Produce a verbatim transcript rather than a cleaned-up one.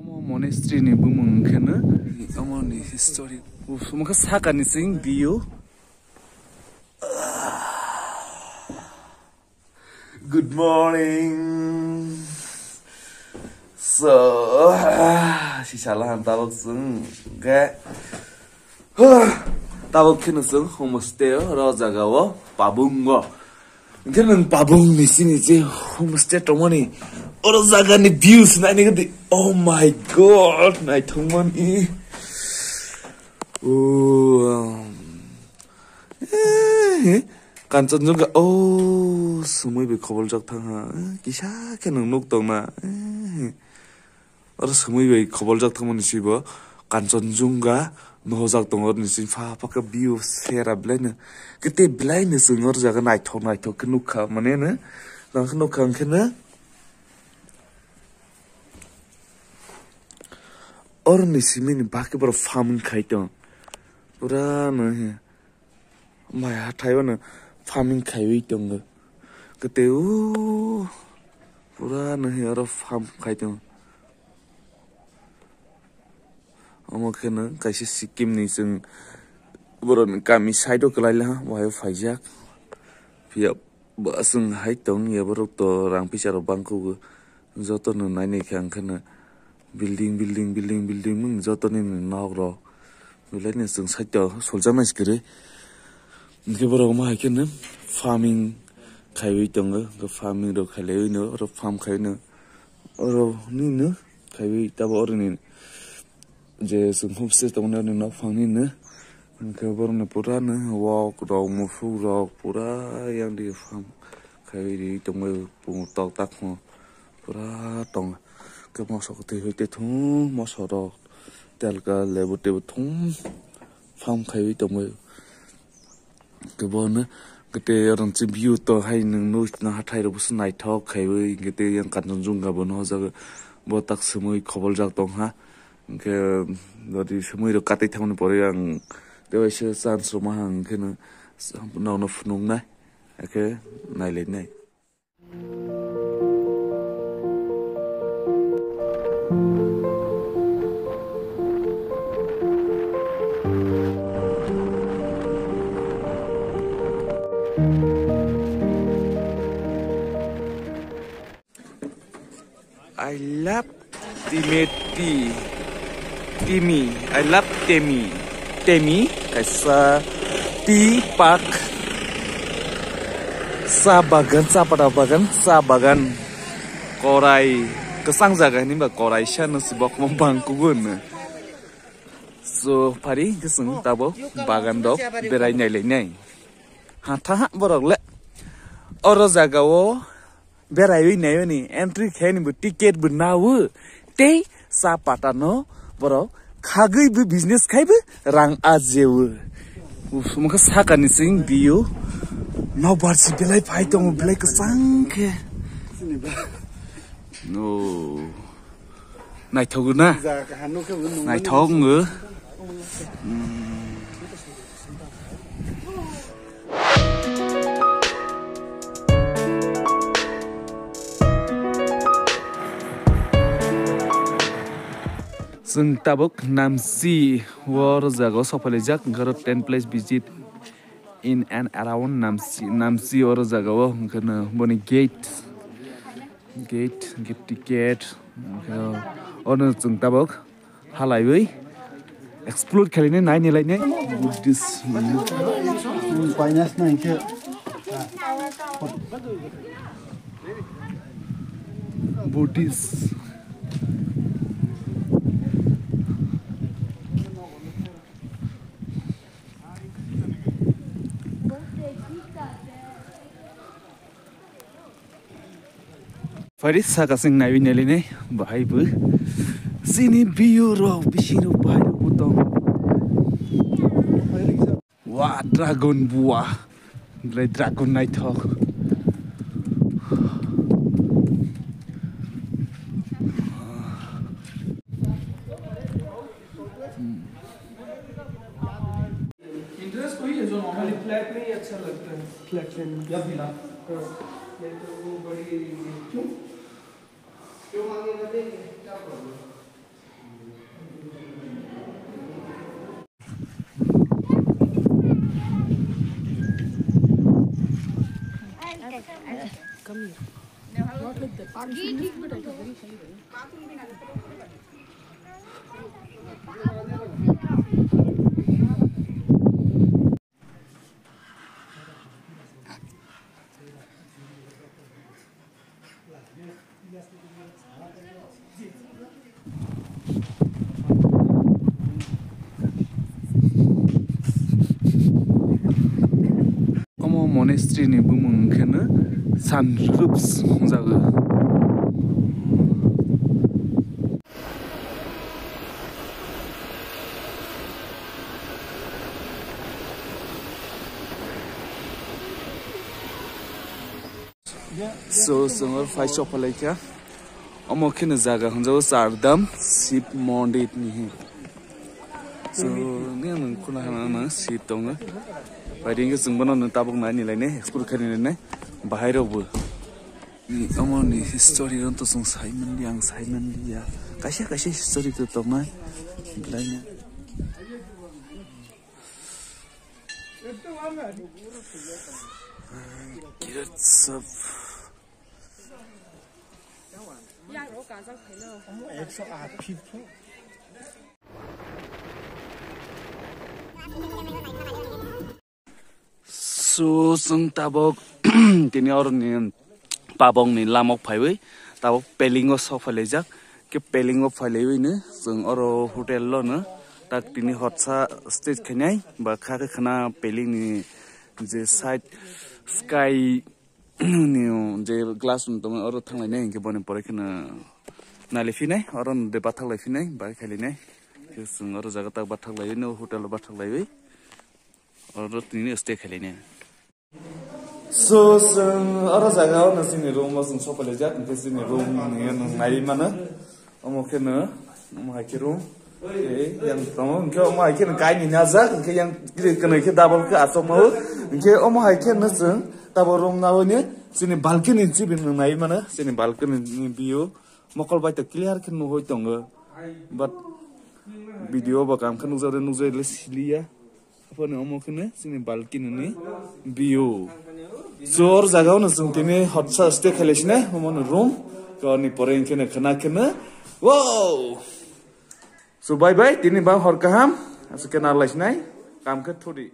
Monastery ni bumung khe no. Omo ni history. Omo khe saka ni sing view. Good morning. So, si sala han tabok sung khe. Tabok kheno chwng homestay o, oro jaga o pabung o. Hwnkhe nwng pabung ni sini je homestay tongmani, oro jaga ni views nainai di. Oh my God, naithok mani. Oh, um, eh, Kanchanjunga, oh, swmwi bai khoboljak thang ha. Eh, kisa khe nwng nuk tong na. Eh. Oro swmwi bai khoboljak thangmani swi bo Kanchanjunga nohojak tongo, oro ni simi pha pha khe view sera belai no. Khe tei belai no chwng oro jaga naithok naithok khe nukha, mane no. Nang khe nukha hwnkhe no. Oro ni simi ni bakhe borok farming khai tong. Pura no he. Mai hathai o no farming khaiwi tongo. Kete o pura no he oro farm khai tongo. Omo khe no kaisa Sikkim ni chwng borok ni kami side o kwlai le ha, wahai o phaijak. Phiya ba chwng hai tong ya borok to rang pisa rok bang khe o. Joto no nainai khe ang khe no building, building, building, building wng joto ni nok rok. Belai no chwng side o soljak nai se kwrwi. Hwnkhe borok omo hai khe no farming khaiwi tongo. Hwnkhe farming rok khailaiwi no oro farm khaiwi no oro nini no khaiwi tabo oro ni je chwng homestay tongmani oro ni nok phang nini no. Hwnkhe borok ni pura no wok rok, muphuk rok pura yang di farm khaiwi tongmani pung tok tak pho. Pura tong khe moso kwtwi hui tei thung moso rok telka lebu tebu thung farm khaiwi tongmani. Khe bo hwno khe tei oro se view to hai nwng nukh na hathai rok bo se naithok khaiwi hwnkhe tei yang Kanchanjunga bo no o jaga bo tak swmwi khoboljak tong ha. Hwnkhe jodi swmwi rok katwi thangmani pore ang tei waisa chance rwma hang khe no nokno phunuknai hakhe nailainai. I love Timeti. Timi. I love Temi. Temi kaisa tea park. Cha bagan, cha pada bagan, cha bagan. Korai. Kwchang jaga hinwi ba korai sano se bokma bang kugo hwno. So, phari hwnkhe chwng tabok bagan rok berai nailainai. Hatha ha borok le. Oro jaga o beraiwi naiyoni entry khaini bo ticket bo nawo tei cha pata no borok khagwi bo business khai bo rang ajewo. Usumung khe sakani sing biyo nokbar si belai phai tongo belai kwchang khe. No. Naithok na? Naithok wngw. Chwng tabuk Namchi o jaga o sophaijak, hwnkhe oro ten place visit in and around Namchi, Namchi oro jaga o, hwnkhe boni gate. Gate, gate ticket. Ono chwng tabuk halaiwi explore khailai nai, nai nai lainai. Buddhist. Paina sna hingke. Buddhist. Phari saka sing naiwi nailainai bahai bo. Chini view rok bising rok bahai rok bo tong. Wa dragon bua. Belai dragon naithok. Interest वही है जो normally flat में ही अच्छा लगता है, फ्लैट लेने में। या फिलहाल? हाँ, नहीं तो वो बड़ी क्यों? क्यों मांगेगा देंगे, क्या problem? Omo monastery ni bumung wngkhe no San Rups hwnjago. So, chwng oro phai sok phalaikha. Omo kheno jaga hwnjago Chardam Shiv Mondir ni he. So, ni ang khuna hana na Shiv tongo. Bai ringke chwng bono no tabuk nai ni lainai, explore khai ni lainai. Bahai rok bo. Ni omo ni history ron to chwng sai manliya, ang sai manliya. Kaisa kaisa history to tongnai. Belai no. Kirat sab. So, chwng tabuk tini oroni pabongni lamok phaiwi tabuk Pelingo sok phailaijak. Khe Pelingo phailaiywi no chwng oro hotel lo no tak tini hotsa stage khainai ba kha khe khna Pelingni je side sky ni je glass no tongwi oro thanglainai hinkhe boni pore kheno nailai phinai oro no de bathak lai phinai bai khailainai. Khe chwng oro jaga tak bathak laiwi no hotel o bathak laiwi. Oro tini stay khailai ne. So, chwng oro jaga o no chini room o chwng sok phailaijak, hinkhe chini room ni nwng naiwi mano. Omo khe no, omo hai khe room. Eh, yang tongo, hinkhe omo hai khe no kainwi najak, hinkhe yang kiri kwnwi khe double khe achukma o. Hinkhe omo hai khe no chwng tabuk room nawi ni chini balcony chibi nwng naiwi mano, chini balcony ni view. Mokol bai to clear khe nuhoi tongo. But video bo kam khe nukjak de nukjak le siliya. Aphano omo kheno chini balcony ni view. Jor jaga o no chwng tini hotsa stay khailai sini, omo no room. Koni pore hinkhe no khna kheno. Wow! So bye bye, tini bang hor kaham. Aswk khe narwlai sinai. Kam khe thudi.